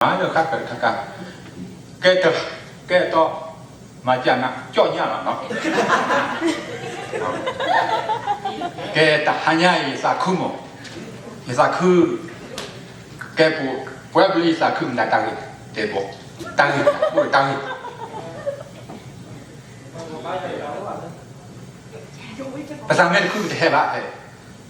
မၤလၢဃါကတခါခါ, ကဲတ, ကဲတီ, မၤကနၣ် ကၠီၣ်ညၣ်လီၤနီၤ, ကဲတဟါညါအံၤ ယသးခုမး, ယသးခု, ကဲပ, ပှဲၤပလၢယသးခုမး နတၢ်ဂ့ၢ်, တဲဘီ, တၢ်ဂ့ၢ်, အိၣ်တၢ်ဂ့ၢ် ပသးမ့ၢ်တခု ပတဟဲဘၣ်ဖဲ,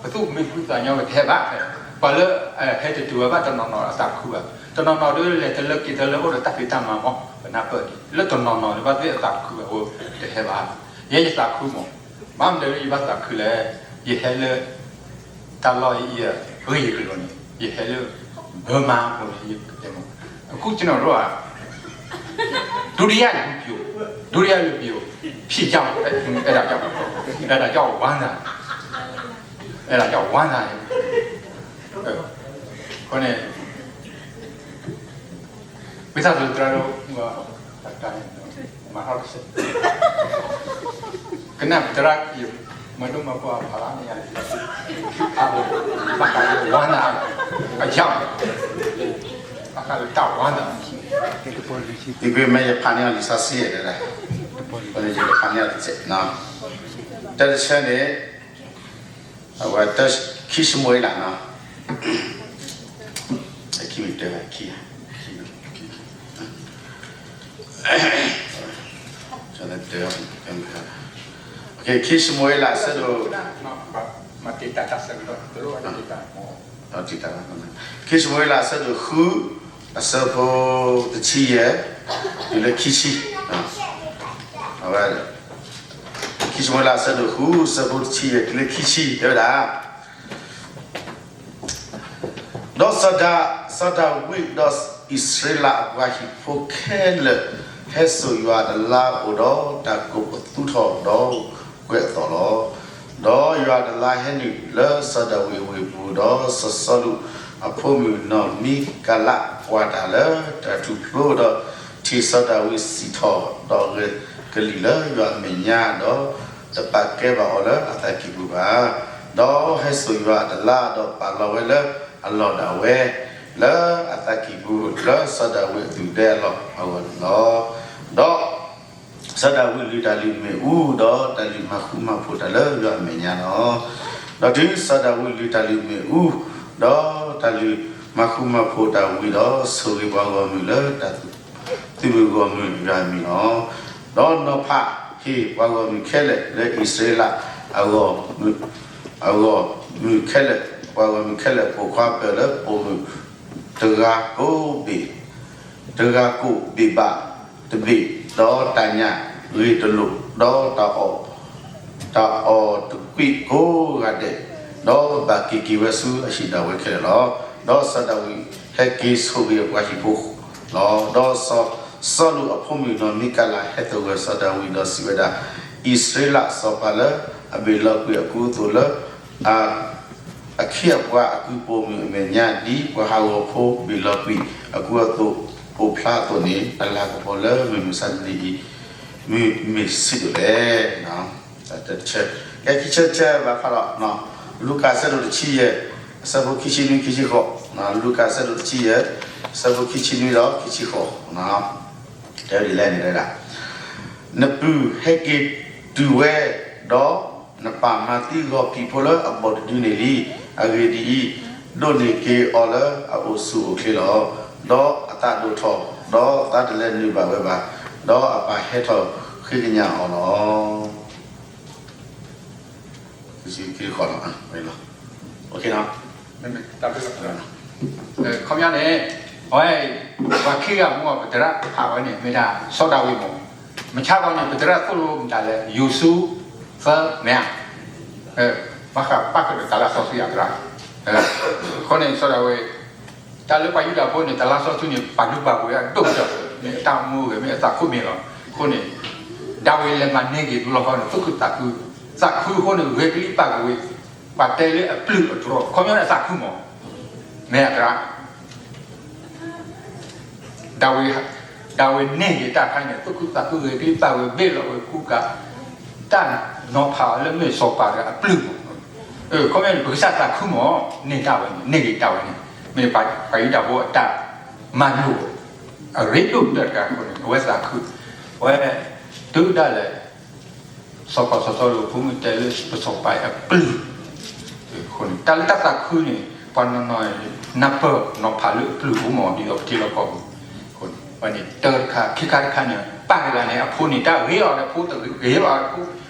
ပသူၣ်မ့ၢ်တခုသးညီ ပတဟဲဘၣ်ဖဲ, ပှၤလၢ ဟဲတတုၤဝဲဘၣ် တနီၤနီၤအသးတခုဘၣ်, တနီၤနီၤဒ်လဲၣ် တလၢက့ၤတလၢအိၣ်ဒီးတၢ်ဖံးတၢ်မၤမး ပနၢ်ပၢၢ်ဒံး လၢတနီၤနီၤန့ၣ် ဘၣ်သ့ၣ်အသးတခုဘၣ်အဃိ တဟဲဘၣ်, ယဲယသးခုမး, ဘၣ်မနုၤလၢယဘၣ်သးခုလဲၣ်, ယဟဲလၢ တၢ်လီၢ်အံၤ ဂ့ၢ်ယကလီၤန့ၣ် ယဟဲလၢ ဘၢမါအဃိန့ၣ် ယကတဲမး, အခုကျွန်တော်တို့က ဒုတိယလူပျို, ဒုတိယလူပျို ဖြစ်ကြောင်း, အဲဒါကြောင့်, အဲဒါကြောင့်ဝမ်းသာ, အဲဒါကြောင့်ဝမ်းသာတယ်, အဃိန့ၣ် ဝံသးစူၤသရၣ်ဒိၣ်, မၤထီၣ်တစဲး, ကနၣ်ပသရၣ်, မၤဒိၣ်မၤပှၢ်ဖးလၢန့ၣ်ယၤ, ဘၣ်ဃးလၢဝါနၤ, အယၢ်, ဘၣ်ဃးလၢတၢ်ဝါနၤ, ယကွၢ်မ့ၢ်ယဖးန့ၢ်အီၤလံာ်စီဆှံယဲၢ်ဒၣ်, ယဖးန့ၢ်အီၤတစဲး, တၢ်တဆၢန့ၣ် အဝဲ ခံၡမူၤအ့လးနီၤ, ခံမံၤတၢ ခံ, ခံ, ခံ, ခံ, ခံၡမူၤအ့လးအဆၢဒိၣ်, ခံၡမူၤအ့လးအဆၢဒိၣ်ဃု, အဆၢဖိတဆံယဲၢ်, တုၤလၢခံဆံ, အဝဲ ခံၡမူၤအ့လးအဆၢဒိၣ်ဃု အဆၢဖိတဆံယဲၢ်တုၤလၢခံဆံ တဲဝဲဒၣ်, ဒီးစီၤဒၤ, စီၤဒၤဝံးဒီးအံၣ်စရ့လးအပှၤဟံၣ်ဖိခဲလၢာ် ဟဲစိာ်ယွၤအတလါအိၣ်ဒီးတၢ်ကိးပသူထီၣ်ဒီးကွဲးအသီလီၤ. ဒီးယွၤအတလါဟဲနုာ်လၢစီၤဒၤဝံးအဝ့ၢ်ပူၤ, ဒီးစီၤစီလူးအဖိမုၣ်နီၢ်မံကၤလး ကွၢ်တၢ်လၢတၢ်ထူၣ်ဖျိ, ဒီးထံၣ်စီၤဒၤဝံးစံၣ်ထီၣ်, ဒီးဂဲၤကလံၣ်လၢယွၤအမဲာ်ညါ, ဒီးတပာ်ကဲဘၣ်အီၤလၢအသးကံၢ်ပူၤဘၣ်. ဒီးဟဲစိာ်ယွၤအတလါ, ဒီးပာ်လီၤဝဲလၢအလီၢ်ဒၣ်ဝဲ လၢအသးကံၢ်ပူၤလၢစီၤဒၤဝံးအသူၣ်ဒဲအလီၢ်အဂီၢ်န့ၣ်လီၤ. ဒီးစီၤဒၤဝံးလုၢ်တၢ်လုၢ်မ့ၣ်အူ, ဒီးတၢ်လုၢ်မၤဃူမၤဖိးတၢ်လၢယွၤအမဲာ်ညါလီၤ. ဒီးတုၤစီၤဒၤဝံးလုၢ်တၢ်လုၢ်မ့ၣ်အူ, ဒီးတၢ်လုၢ်မၤဃူမၤဖိးတၢ်ဝံၤဒီး, ဆိၣ်ဂ့ၤပှၤဂီၢ်မုၢ်လၢတၢ်သုးမုၢ်ဂီၢ်မုၢ်ယွၤအမံၤလီၤ. ဒီးနီၤဖးဟ့ၣ်ပှၤဂီၢ်မုၢ်ခဲလၢာ်လၢအံၣ်စရ့လးအဂီၢ်မုၢ်, အဂီၢ်မုၢ်ခဲလၢာ်, ပှၤဂီၢ်မုၢ်ခဲလၢာ် ပိာ်ခွါပၢၢ်လၢပိာ်မုၣ် တဂၤကိးဘ့ၣ်, တဂၤကိးဘ့ၣ်ဘၣ်တဘ့ၣ်, ဒီးတၢ်ညၣ်ဂ့ၤတလိာ်, ဒီးတၢ်အီၣ်, တၢ်အီၣ်တကွံာ်ကိးဂၤဒဲး, ဒီးဘၣ်က့ၤက့ၤဝဲဆူအဟံၣ်ဒၣ်ဝဲခဲလၢာ်လီၤ. ဒီးစီၤဒၤဝံးဟဲက့ၤဆိၣ်ဂ့ၤအပှၤဟံၣ်ဖိလီၤ. ဒီးစီၤစီလူးအဖိမုၣ်နီၢ်မံကၤလး ဟဲသဂၢၢ်စီၤဒၤဝံးဒီးစံးဝဲဒၣ်, အံၣ်စရ့လးစီၤပၤလၢအဘ့ၣ်လီၤကွံာ်အကူအသိးလၢ အခ့အပှၤအကုၢ်ပိာ်မုၣ်အမဲာ်ညါ, ဒ်ပှၤဟးဂီၤဖိဘ့ၣ်လီၤကွံာ်အကူအသိးအိၣ်ဖျါအသိးန့ၣ်, တၢ်လၤကပီၤလၢမုၢ်မဆါတနံၤအံၤ မ့ၢ်မ့ၢ်ဆံးဒိၣ်လဲၣ်. တဆၢ, ကဲခံဆၢတဆၢဘၣ်ဖးဒီး လူၤကၣ်အဆၢဒိၣ်တဆံယဲၢ်, အဆၢဖိခံဆံနွံ ခံဆံဃိး, လူၤကၣ်အဆၢဒိၣ်တဆံယဲၢ်, အဆၢဖိခံဆံနွံဒီးခံဆံဃိး, တဲဒ်လဲၣ်န့ၣ်တဲဒၣ်, နပုၢ်ဟဲက့ၤတုၤဝဲ, ဒီးနပၢ်မၤသံဂီၤဖံးဖိလၢအဘီၣ်တဒုန့ၣ်လံ. အဂ့ၢ်ဒ်အံၤ, ဒိးန့ၢ်က့ၤအီၤလၢအအိၣ်ဆူၣ်အိၣ်ချ့လီၤ. ဒီးအသးဒိၣ်ထီၣ်, ဒီးသးတလဲၤနုာ်ဘၣ်ဝဲဘၣ်, ဒီးအပၢ်ဟဲထီၣ်ဃ့ကညးအီၤလီၤ. ခီပညီန့ၣ်, အဝဲ ပှၤခံဂၤမ့ၢ်ပသရၣ်ဖးဝဲန့ၣ် မ့ၢ်ဒၣ်စီၤဒၤဝံးမး, မဆါသီန့ၣ် ပသရၣ်သိၣ်လိမတၤလဲၣ် ယူၤစူးသၢ မ့ၢ်ဧါ, ဘၣ်ဃးပၣ်ဃုာ်ဒီးတၢ်လၢစီဆှံအသရၣ်, အဃိန့ၣ် စီၤဒၤဝံး တၢ်လၢပှၤယူဒၤဖိန့ၣ် တၢ်လၢစီဆှံန့ၣ် ပာ်ဒူပာ်ကဝဲအဒိၣ်ကတၢၢ်, မ့ၢ်အတၢ်မူဂ့ၤ မ့ၢ်အသးခိၣ်မ့ၢ်လီၤ. အဃိန့ၣ် ဒၤဝံးလဲၤမၤန့ၢ်က့ၤလီၤဃီန့ၣ် သူၣ်ခုသးခု, သးခုအဃိန့ၣ် ဂဲၤကလံၣ်ပာ်ကဝဲ, ပှၤတဲလၢအပျုၢ်အတြီ, ခီပညီန့ၣ်အသးခုမး, မ့ၢ်အသရၣ် ဒၤဝံး, ဒၤဝံးန့ၢ်က့ၤတၢ်ခါန့ၣ် သူၣ်ခုသးခု ဂဲၤကလံၣ်ပာ်ဝဲ ဘ့ၣ်လီၤဝဲကူကၤ, တၢ်နီၤဖးအီၤလၢမ့ၢ်စီၤပၤတဂၤအပျုၢ်မး, ခီပညီန့ၣ် ပကစၢ်သးခုမး, န့ၢ်တၢ်ဝဲန့ၣ် န့ၢ်က့ၤတၢ်ဝဲန့ၣ် မ့ၢ်ပှၤယူဒၤဖိအတၢ် မၤလိာ် အရ့ဒိၣ်ကတၢၢ်တခါအဃိန့ၣ် အဝဲသးခု, အဝဲ တုၤဒၣ်လဲာ် စီၤပၤစီၤစီလူးဖိမုၣ်တဲလၢပစီၤပၤအပျုၢ် အဃိန့ၣ် တၢ်လၢတၢ်သးခုန့ၣ် ပှၤနီၢ်နီၢ် နၢ်ပၢၢ်နီၤဖးလၢအပျုၢ်အိၣ်မး ဒ်သိးပထံလီၢ်ကီၢ်ပူၤ, အဃိန့ၣ် ဝဲန့ၣ်တၢ်တခါ, ခံခါတခါန့ၣ် ပၢ်တဂၤန့ၣ် အဖိန့ၣ် တၢ်ဂ့ၤအီၤဒီးဖိတဂ့ၤအီၤ,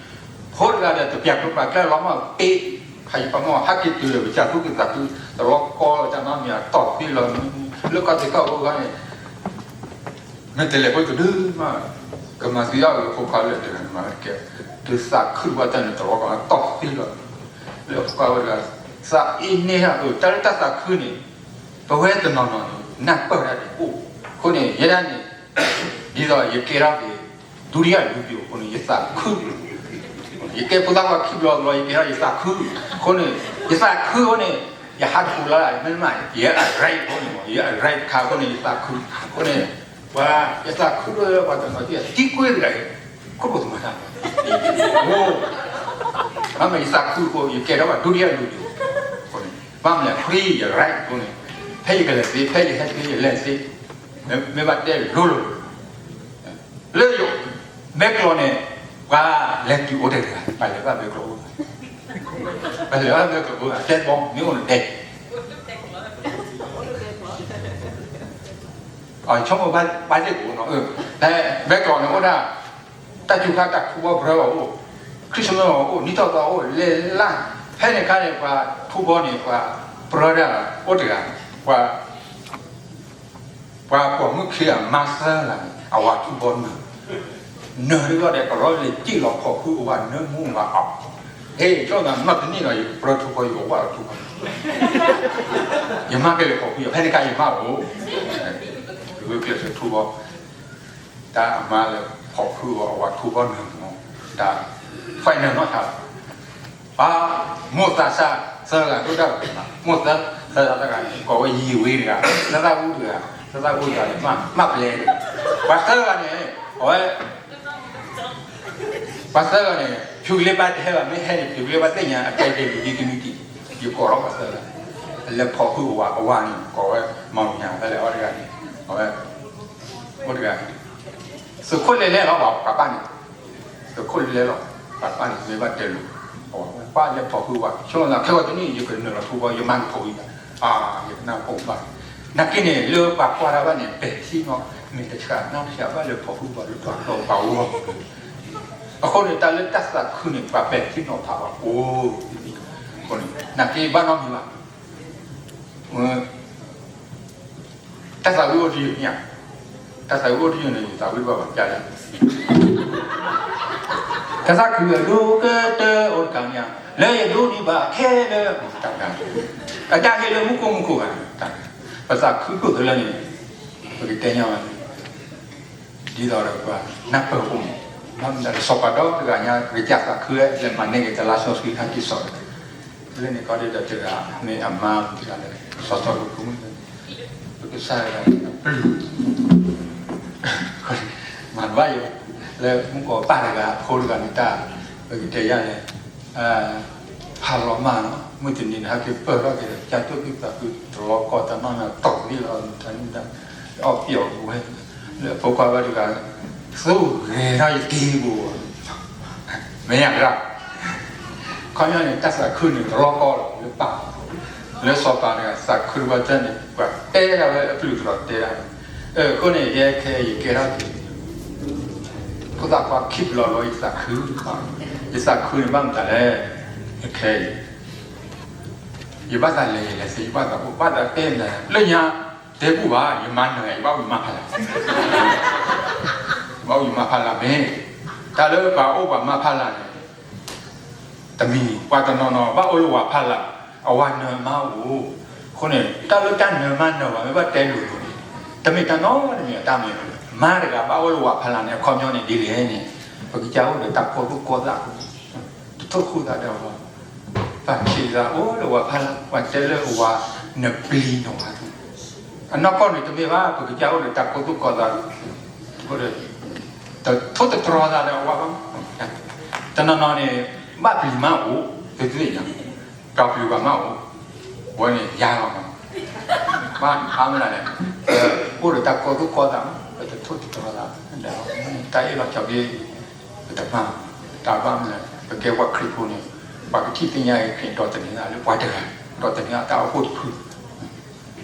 ဖိတဂၤဒီးတပျၢ်ကျိပာ်ကျဲလီၤမး ပ့ ဖးယံၤပှၤမီၢ်ဟဲက့ၤတုၤဒီး ပစၢ်သူၣ်ကသးခု တလီၤကီလီၤတၢ်နီတမံၤ အတီၢ်သ့လီၤ လၢကီၢ်သ့ၣ်ကီၢ်ဖိခီန့ၣ် မ့ၢ်တလဲၤဖိတဒုမး ကမၤသံအီၤလၢဖိခွါလၢတဂၤမၤကဲ တုၤသးခုဘၣ်တၢ်န့ၣ် တလီၤကီ အတီၢ်သ့လီၤ လၢဖိခွါဝဲတဂၤ သးအ့န့ၢ်ဟး တၢ်လၢတၢ်သးခုန့ၣ် ပဝဲတနီၤနီၤန့ၣ် နၢ်ပၢၢ်တၢ်န့ၣ်အိၣ်, အဃိန့ၣ် ယဲဒၣ်န့ၣ် ဒ်သိးယကဲထီၣ်က့ၤ ဒုတိယလူပျိၤအဃိန့ၣ် ယသးခု, ယကဲဖိသၣ်ခွါခံဘျီတဘျီ ယကဲထီၣ်ယသးခု, အဃိန့ၣ် ယသးခုအဃိန့ၣ် ယဟးတပူၤလီၤ မ့တမ့ၢ် ယအရၢၢ်အဃိန့ၣ် ယအရၢၢ်တခါအဃိန့ၣ် ယသးခု, အဃိန့ၣ် ပှၤ ယသးခုဒီးပှၤတနီၤသံ သံကွံာ်တဂၤ ခိၣ်ဖိတမၤတၢ် အိၣ် မ့မ့ၢ်ယသးခုအဃိ ယကဲထီၣ်ပှၤဒုတိယလူပျိၤ, အဃိန့ၣ် ဘၣ်မနုၤ free ယရၢၢ်အဃိန့ၣ် ဖဲယကလဲၤသ့ ဖဲယဟဲသ့ ယလဲၤသ့, မ့ၢ်ဘၣ်တဲလိၤလိၤ လၢယ မဲာ်ကျီန့ၣ် ပှၤလဲၤတုၤအိၣ်တဂၤ ပှၤလဲၤဘၣ်မဲာ်ကျီအိၣ်, ပှၤလဲၤဘၣ်မဲာ်ကျီအိၣ် တဲဘီမ့ၢ်အိၣ်န့ၣ်တဲ, ဆိကမိၣ်ဘၣ်သ့ၣ်ကိးနီၤ, မဲာ်ကျီန့ၣ်အိၣ်ဒၣ် တၢ်စူၤခါတၢ်ထူဘီပြၢအီၤအိၣ်, Christmasအီၤအိၣ် နံၣ်ထီၣ်သီအီၤအိၣ် လဲၤလၢ်, ဖဲန့ၣ်ခါန့ၣ် ပှၤထူဘီန့ၣ် ပှၤပြၢဒၣ်အိၣ်တဂၤ, ပှၤ ပှၤပိာ်မုၣ်ခံဂၤမါသၢဂၤန့ၣ် အဝၤထူဘီနၢၤ, နၢၤဒ်သိးဒီး ကရီလဲၤစံၣ်လီၤဖီၣ်ဃုအဝၤနၢမူဘၣ်အီၤ, ဟဲ ကၠီနီၤ နီၢ်တနံၣ်ဒီး ယပြၢထူဘီ ယကဝၢ်လီၤထူဘီ, ယမါကလဲၤဖီၣ်ဃုယီၤ ဖဲန့ၣ်ခါယမါအိၣ်, ဝဲကျဲးစၢးထူဘီ တၢ်အမါလၢဖီၣ်ဃုအီၤ အဝၤထူဘီနၢၤမး, တၢ် final နီၢ်ဆါလီၤ, ပှၤ မိၢ်သးစၢ်သၢဂၤဒိၣ်တၢ်, မိၢ်သၢ သၢဂၤတဂၤန့ၣ် ကိးဝဲယံာ်ဝ့တဂၤ, သၢသၣ်အူတဂၤ, သၢသၣ်အူတဂၤန့ၣ် မၢ်ပျဲတဂၤ, ပှၤသၢဂၤန့ၣ် အဝဲ ပှၤသၢဂၤန့ၣ် ဖုကလ့ဘၣ်တဟဲဘၣ်, မ့ၢ်ဟဲန့ၣ် ဖုကလ့ဘၣ်သ့ၣ်ညါ အတဲက့ၤလူၤဒံကမံးတံာ်, ယကိးထီၣ်ပှၤသၢဂၤ, လဲၤဖီၣ်ဃုအဝၤ, အဝၤန့ၣ် ကိးဝဲ မၤမညါ ဖဲလဲၣ်အီၤတဂၤန့ၣ်, အဝဲ အိၣ်တဂၤ သုးခိၣ်လဲၤလဲၣ်လီၤ ပှၤပၢ်န့ၣ်, သုးခိၣ်လဲၤလဲၣ်လီၤ ပှၤပၢ်န့ၣ် မ့ၢ်ဘၣ်တဲလိၤ, ပှၤလဲၤဖီၣ်ဃုဝဲ ဆိကမိၣ်ခဲဂီၤတနံၣ် ယကနုာ်လီၤထူဘီ ယမါကဖီၣ်ဃုဘၣ်, ယကနၢ်ဖီၣ်ဘၣ်, နာ်က့န့ၣ် လၢပှၤကွၢ်တၢ်ဘၣ်န့ၣ် ပဲာ်ထံနီၤ မ့ၢ်တဆှးနီတဆှးဘၣ်လၢဖီၣ်ဃုဘၣ်လၢပှၤကျီပှၤဝီ အဃိန့ၣ် တၢ်လၢတၢ်သးခုန့ၣ် ပှၤပဲာ်ထံနီၤဖးဘၣ်အိၣ်, အဃိန့ၣ် နာ်က့ဘၣ်နီတမံၤဘၣ် တၢ်သးဝံၣ်အိၣ်တယုၢ်န့ၣ်, တၢ်သးဝံၣ်အိၣ်တယုၢ်န့ၣ် ယသးဝံၣ်ဘၣ်ပှၤကလဲၣ်, တၢ်သးခုအဒိကတၢၢ်အိၣ်တကးန့ၣ်, လၢယဒိးန့ၢ်ဘၣ်ခဲလၢာ်တၢ်, အတၢ်ဟ့ၣ်လၢမူခိၣ်မူခိၣ်ဂၤ, ပသးခုဒိၣ်သလၢန့ၣ်, ပကတဲညါဘၣ်န့ၣ် ဒ်သိးဒီးပှၤနၢ်ပၢၢ်အိၣ်မး, ဘၣ်မနုၤဒီးစီၤပၤဒီတဂၤညါ ကစၢ်သးခုဝဲ လဲၤမၤန့ၢ်က့ၤတၢ်လါစီဆှံဟဲက့ၤစိာ်, လၢန့ၣ်ခီဒီးတဂၤ မ့ၢ်အမါတဂၤလၢ စီၤစီလူးဖိမုၣ်, ပကစၢ်တဂၤအပျုၢ် မၤတဘၣ်ယၤ, လၢမူကီၢ်ပၢ်တဂၤအဖိတဂၤန့ၣ်တၢ်, ပကတဲယၤလဲၣ် ဖးလီၤမးနီၤ, မုၢ်တနံၤန့ၣ် ဟဲက့ၤပၢၢ်ထီၣ်က့ၤဒီး ကၢ်တိၢ်က့ၤသးခု တလီၤကီၢ်တနီၤနီၤ တီၢ်သံလီၤ တၢ်နံၣ်တၢ်, အီၣ်ပျီၢ်ဝဲ, လၢအဖိခွါဝဲတဂၤ, သူဂဲၤထီၣ်ယက့ၤပူၤ, မ့ၢ်ယၤတၢ်, ခီပညီန့ၣ် တၢ်သးခုန့ၣ် တလီၤကီၢ်လီၤ လၢပၢ်, လၢစီၤပၤတဂၤ သးခုတဘၣ်တၢ်န့ၣ် ပှၤတဲဒၣ်ဝဲအပျုၢ်တလီၤတဲဒၣ်, အဃိန့ၣ် ယဲခဲအံၤ ယကဲထီၣ်က့ၤ ဖိသၣ်ခွါခံဘျီလီၤ ယသးခု, ယသးခုန့ၣ်ဘၣ်မတၤလဲၣ်, ခဲအံၤ ယဘၣ်သးလဲၤ ယလဲၤသ့ ယဘၣ်သးအိၣ် ဘၣ်သးတဲနၤ လၢညါ တဲဘူၣ်ဘၣ် ယမါနၢၤ ယဘၣ်အိၣ်ယမါဖးလၢ်, ယဘၣ်အိၣ်ယမါဖးလၢ်မ့ၢ်, တၢ်လၢပှၤအိၣ်ပှၤမါဖးလၢ်န့ၣ် တမံၤ ပှၤတနီၤနီၤ ဘၣ်အိၣ်လၢဝၤဖးလၢ်, အဝၤနၢၤမါအိၣ်, အဃိန့ၣ် တၢ်လၢတၢ်နၢၤမါနၢၤဝၤ မ့ၢ်ဘၣ်တဲလိၤလိၤန့ၣ် တမ့ၢ်တၢ်နီတမံၤ အတၢ်မ့ၢ် မါတဂၤဘၣ်အိၣ်လၢဝၤဖးလၢ်န့ၣ် အခီပညီန့ၣ်ဒ်လဲၣ်န့ၣ် ပကစၢ်အိၣ်ဒီးတၢ်ကီသူၣ်ကီသးအဃိန့ၣ် တထိၣ်ဃူသးဒီးဝၤ, ပာ်ဆံးသးအိၣ်လၢဝၤဖးလၢ် ပှၤတဲလၢဝၤနပျံၤနဝၤ, အနီၢ်ကီၢ်န့ၣ်တမ့ၢ်ဘၣ် ပကစၢ်အိၣ်ဒီးတၢ်ကီသူၣ်ကီသး တထိၣ်တတြီသးဒီးဝၤဘၣ်, တနီၤနီၤန့ၣ် ဘၣ်ပျံၤမါအိၣ် သုသ့ၣ်ညါ, ပျံၤပှၤမါအိၣ်, ဝဲန့ၣ်ယၤလီၤ, ဘၣ်အါမနုၤလဲၣ်, အိၣ်ဒီးတၢ်ကီသူၣ်ကီသး, ပတထိၣ်တတြီသး, ဒီးတၢ်အ့ၣ်လိာ်ဆိးက့ ပတမၤ, တၢ်ဘၣ်မနုၤလဲၣ် ပကဲပှၤခရံာ်ဖိန့ၣ်, ပှၤကထံၣ်သ့ၣ်ညါက့ၤခရံာ်ဒီးသန့ၤသးလၢပှၤတဂၤ, ဒီးသန့ၤအတၢ်အိၣ်ဖှိၣ်တဖု,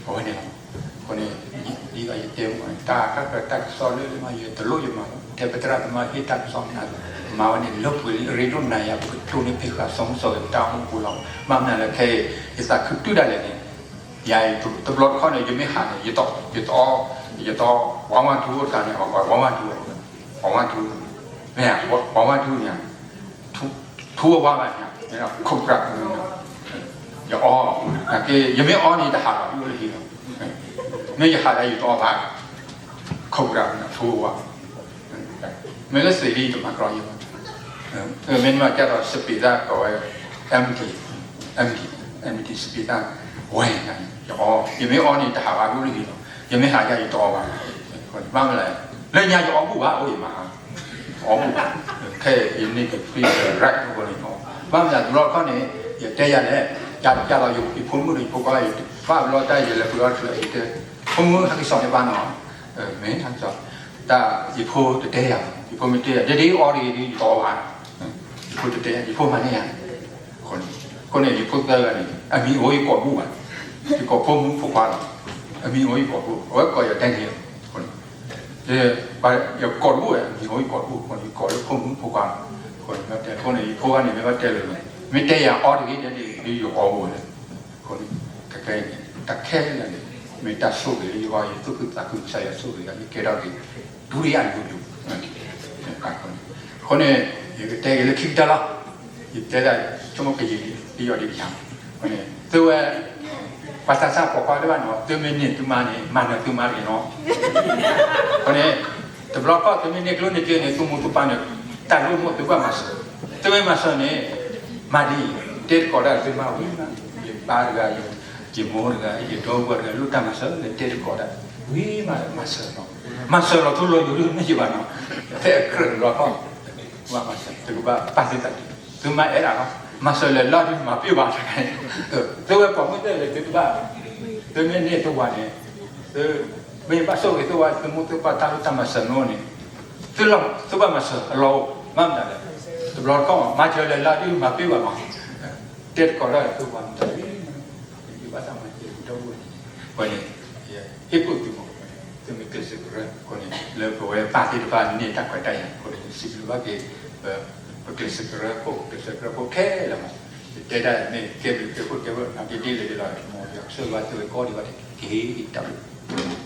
အဝဲန့ၣ်လီၤ. အဃိန့ၣ် ဒ်သိးယတဲမ့ၢ် တၢ်ကီတၢ်ခဲတၢ်ကစီၣ်လၢမၤ ယတလိၣ်ယမၤလီၤ, ထဲပသရၣ်သမါဟ့ၣ်တၢ်ကစီၣ်မ့ၢ် မၤဝဲန့ၣ် လၢပှဲၤလံအရ့ဒိၣ်နၤယၤ ပကတိၢ်န့ၢ်ဖဲဃာ်စီမုၢ်စီဂ့ၤ ပတၢ်အိၣ်မူအပူၤလီၤ. ဘၣ်မနုၤလဲၣ် ခဲအံၤ ယသးခုတုၤဒၣ်လဲာ်န့ၣ် ယၤအံၤ တဘျီတခီၣ်န့ၣ် ယမ့ၢ်ဟးန့ၣ် ယတအီ, ယတအီ, ယတအီ, ဝါဝါထူအိၣ်တခါန့ၣ် ဝါဝါထူ, ဝါဝါထူ, မ့ၢ် ဝါဝါထူန့ၣ် ထူအဝါဘၣ်န့ၣ် ခိၣ်ကြး, ယအီ, ယမ့ၢ်အီန့ၣ် တဟးဘၣ် ယအိၣ်လၢဟံၣ်လီၤ. မ့ၢ်ယဟးဒီးယတအီဘၣ်, ခိၣ်ကြး ထူအဝါ မ့ၢ်လၢသ့ၣ်လံတမၤကြီယဘၣ်. မ့ၢ်မ့ၢ်ကၢ်ဒီးစပံးသၣ်ကိးဝဲ empty, empty, empty စပံးသၣ်ဝဲ, ယအီ, ယမ့ၢ်အီန့ၣ် တဟးဘၣ်ဒိၣ်လၢဟံၣ်လီၤ. ယမ့ၢ်ဟးယၤ ယတအီဘၣ်. ဘၣ်မနုၤလဲၣ်, လၢညါယအီဘူၣ်ဘၣ် အိၣ်ယမၤ, အီဘူၣ်ဘၣ်, ခဲအံၤယန့ၢ်က့ၤ free right အဃိန့ၣ်, ဘၣ်မနုၤလဲၣ် တဘျီတခီၣ်န့ၣ် ယတဲယၤလဲၣ်, ယကၢ်ဒီးယဖိမုၣ်ဒီးယဖိခွါ ယဘၣ်ဘျီတၢ် ယလဲၤပှ့ၤအီၣ်တချုး ယတဲ, ဖိမုၣ် ဟဲက့ၤစိာ်န့ၢ်ဘၣ်နီၤ, မ့ၢ်ဟဲက့ၤစိာ်, တၢ်ယဖိတတဲယၤ, ယဖိမ့ၢ်တဲယၤ ဒ်ဒ်အီဒ်အံၤဒ် ယတအီဘၣ်, ယဖိတတဲယၤ ယဖိမၤန့ၢ်ယၤ. အဃိန့ၣ် ယဖိသၢဂၤန့ၣ် အမံၤအိၣ်ယကိာ်ဘူၣ်ဘၣ်, ယကိးဖိမုၣ်ဖိခွါလီၤ, အမံၤအိၣ်ယကိာ်ဘူၣ်, အဝဲကိးယၤ Daniel အဃိန့ၣ် ယကိးတဘူၣ်ဝဲ အမံၤအိၣ်ယကိာ်တဘူၣ်အဃိန့ၣ် ယကိးလၢဖိမုၣ်ဖိခွါလီၤ. အဃိန့ၣ် မ့ၢ်တဲအဃိန့ၣ် ယဖိခွါန့ၣ် မ့ၢ်ဘၣ်တဲလၢၤလီၤ, မ့ၢ်တဲယၤအီတဂ့ၤ ဒ်ဒ်ယအီအိၣ်ဝဲလၢ အဃိန့ၣ် ခဲကဲန့ၣ် တၢ်ခဲလၢာ်န့ၣ် မ့ၢ်တၢ်ဆိၣ်ဂ့ၤလၢယဂီၢ် ယသူၣ်ခုသးခု ကစၢ်ယွၤဆိၣ်ဂ့ၤယၤ ယကဲထီၣ်က့ၤ ဒုတိယလူမျိုး အဃိန့ၣ် ယကတဲက့ၤလၢခံကတၢၢ်လီၤ. ယတဲဒၣ် ဆိကမိၣ်ကယံာ်လံ ဒ်ယီၤဒ်ယၤ, အဃိန့ၣ် သုဝဲ ပှၤသးစၢ်ပိာ်ခွါတဘၣ်နီၤ သုမ့ၢ်န့ၢ်သုမါန့ၣ် မၤနၢၤသုမါတဂ့ၤနီၤ. အဃိန့ၣ် တဘျီခီၣ်သုမ့ၢ်န့ၢ်ကျိၣ်န့ၢ်စ့န့ၣ် သုမိၢ်သုပၢ်န့ၣ် တၢ်လိၣ်မိၣ်သုဘၣ်မၤစၢၤ, သုမ့ၢ်မၤစၢၤန့ၣ် မၤဒ်အံၤ တဲသကိးတၢ်သုမါဝံၤမး, ယပၢ်တဂၤ ယမိၢ်တဂၤ ယဒီပုၢ်ဝဲၢ်တဂၤ လိၣ်တၢ်မၤစၢၤ တဲသကိးတၢ် ဝံၤမး မၤစၢၤလီၤ, မၤစၢၤလီၤ ထိၣ်လီၤယိၤဒုမ့ၢ်ယဘၣ်နီၤ, ဖဲအကြၢးတဘျီခီၣ် ဘၣ်မၤစၢၤ သုကဘၣ်ပာ်သုသးဒ် သုမါအဲၣ်ဒၣ်လီၤ, မၤစၢၤလဲၤလီၤဒ်မၤပ့ၢ်ဘၣ်, သုဝဲပိာ်မုၣ်သ့ၣ်လၢသုတဘၣ်, သုမ့ၢ်န့ၢ်သုဝၤန့ၣ် သု မ့ၢ်ဘၣ်ဆိၣ်ဂ့ၤသုဝၤ သုမိၢ်သုပၢ်တၢ်လိၣ်တၢ်မၤစၢၤန့ၣ် သုလီၤ သုဘၣ်မၤစၢၤအလီၢ်အိၣ် မ့ၢ်မတၤလဲၣ်, တဘျီတခီၣ် မၤစၢၤလဲၤလီၤဒ်မၤပ့ၢ်ဘၣ်မး, တဲသကိးတၢ်သုဝၤန့ၣ် တၢ်ဝံၤ ယဘၣ်သးမၤစၢၤဒီပုၢ်ဝဲၢ်န့ၣ်, အဃိန့ၣ် ဟ့ၣ်ကူၣ်သုမး, သုမ့ၢ်ကျဲးစၢးကရၢ အဃိန့ၣ် လၢပဝဲပၢ်သ့ၣ်တဖၣ်န့ၢ်တၢ်ခွဲးတၢ်ယာ်အဃိန့ၣ် စံးဘျုးဘၣ်က့ၤ ပကျဲးစၢးကရၢဖိ ကျဲးစၢးကရၢဖိခဲလၢာ်မး, ယတဲဒၣ်မ့ၢ်ကဲဘျုးကဲဖှိၣ်တဲဝဲ နာ်က့ဒ်လဲၣ်ဒ်လဲၣ် မ်ယွၤကဆိၣ်ဂ့ၤဘၣ်သုဝဲကိးဒံးဘၣ်တက့ၢ် တၢ်ဘျုး